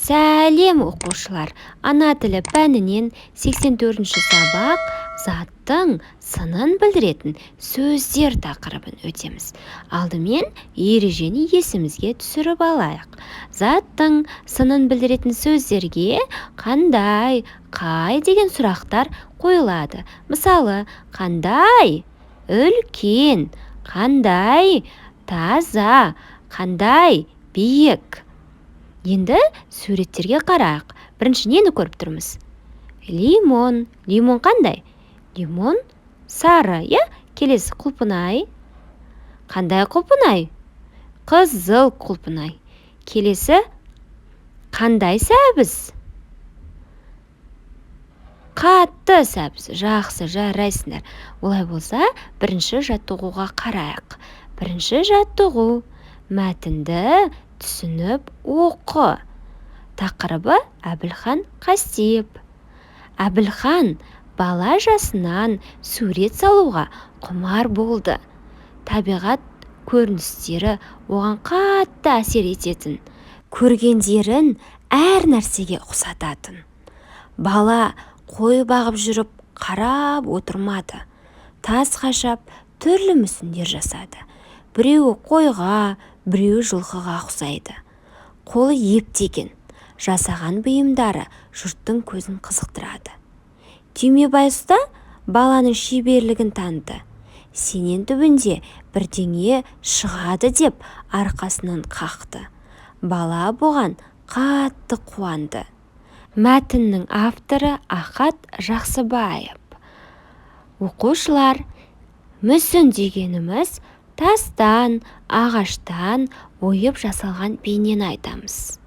Сәлем, оқушылар! Ана тілі пәнінен 84-ші сабақ, «Заттың сынын білдіретін сөздер» тақырыбын өтеміз. Алдымен ережені есімізге түсіріп алайық. Заттың сынын білдіретін сөздерге қандай, қай деген сұрақтар қойылады. Мысалы, қандай үлкен, қандай таза, қандай биік. Енді суреттерге қарайық. Бірінші нені көріп тұрмыз? Лимон. Лимон қандай? Лимон сары, иә. Келесі құлпынай. Қандай құлпынай? Қызыл құлпынай. Келесі қандай сәбіз? Қатты сәбіз. Жақсы, жарайсыңдар. Олай болса, бірінші жаттығуға қарайық. Бірінші жаттығу: мәтінді түсініп оқы. Тақырыбы: Әбілхан Қастеев. Әбілхан бала жасынан сурет салуға құмар болды. Табиғат көріністері оған қатты әсер ететін, көргендерін әр нәрсеге ұқсататын. Бала қой бағып жүріп қарап отырмады, тас қашап, түрлі мүсіндер жасады. Біреуі қойға, біреуі жылқыға ұқсайды. Қолы епті екен, жасаған бұйымдары жұрттың көзін қызықтырады. Түймебай ұста баланың шеберлігін таныды. «Сенен түбінде бірдеңе шығады», – деп арқасынан қақты. Бала бұған қатты қуанды. Мәтіннің авторы Ахат Жақсыбаев. Оқушылар, мүсін дегеніміз тастан, ағаштан ойып жасалған бейнені айтамыз.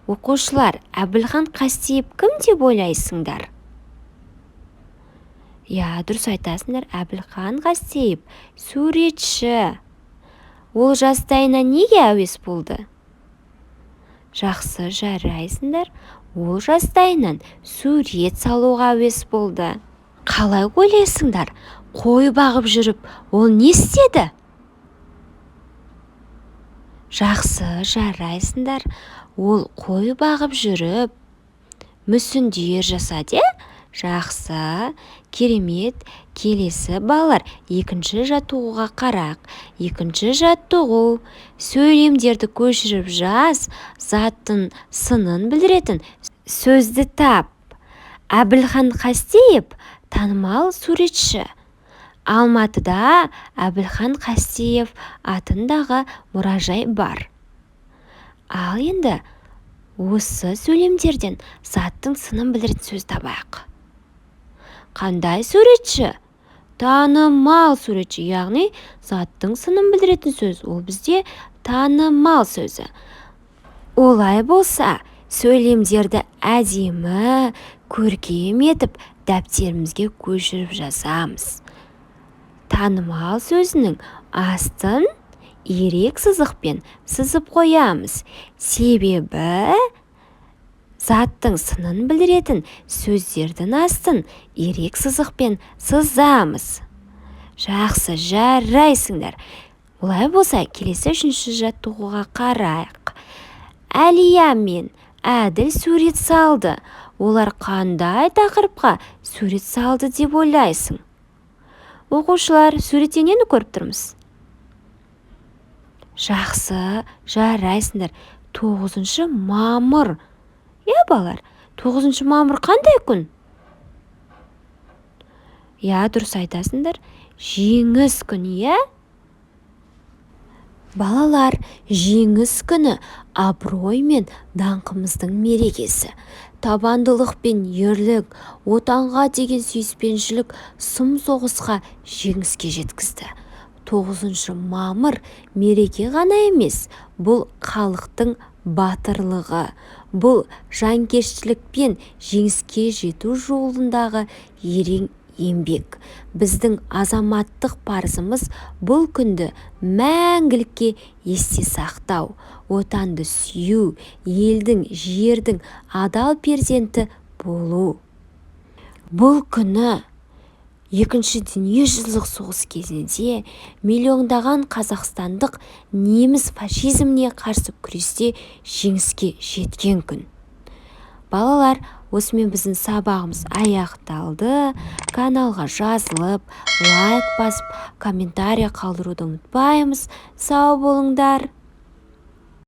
Оқушылар, Әбілхан Қастеев кім деп ойлайсыңдар? Иә, дұрыс айтасыңдар, Әбілхан Қастеев суретші. Ол жастайынан неге әуес болды? Жақсы, жарайсыңдар. Ол жастайынан сурет салуға әуес болды. Қалай ойлайсыңдар, қой бағып жүріп ол не істеді? Жақсы, жарайсыңдар. Ол қой бағып жүріп мүсіндер жасады, иә. Жақсы, керемет. Келесі, балалар, екінші жаттығуға қарайық. Екінші жаттығу: сөйлемдерді көшіріп жаз, заттың сынын білдіретін сөзді тап. Әбілхан Қастеев танымал суретші. Алматыда Әбілхан Қастеев атындағы мұражай бар. Ал енді осы сөйлемдерден заттың сынын білдіретін сөз табайық. Қандай суретші? Танымал суретші. Яғни заттың сынын білдіретін сөз ол бізде танымал сөзі. Олай болса, сөйлемдерді әдемі, көркем етіп дәптерімізге көшіріп жазамыз. Танымал сөзінің астын ирек сызықпен сызып қоямыз, себебі заттың сынын білдіретін сөздердің астын ирек сызықпен сызамыз. Жақсы, жарайсыңдар. Олай болса, келесі үшінші жаттығуға қарайық. Әлия мен Әділ сурет салды. Олар қандай тақырыпқа сурет салды деп ойлайсың? Оқушылар, суретте нені көріп тұрмыз? Жақсы, жарайсыңдар, 9 мамыр, иә. Балалар, 9 мамыр қандай күн? Иә, дұрыс айтасыңдар, Жеңіс күні, иә. Балалар, Жеңіс күні – абырой мен даңқымыздың мерекесі. Табандылық пен ерлік, Отанға деген сүйіспеншілік сұм соғыста жеңіске жеткізді. 9 мамыр мереке ғана емес, бұл халықтың батырлығы, бұл жанкештілік пен жеңіске жету жолындағы ерен еңбек. Біздің азаматтық парызымыз – бұл күнді мәңгілікке есте сақтау, Отанды сүю, елдің, жердің адал перзенті болу. Бұл күні Екінші дүниежүзілік соғыс кезінде миллиондаған қазақстандық неміс фашизміне қарсы күресте жеңіске жеткен күн. Балалар, осымен біздің сабағымыз аяқталды. Каналға жазылып, лайк басып, комментарий қалдыруды ұмытпаймыз. Сау болыңдар!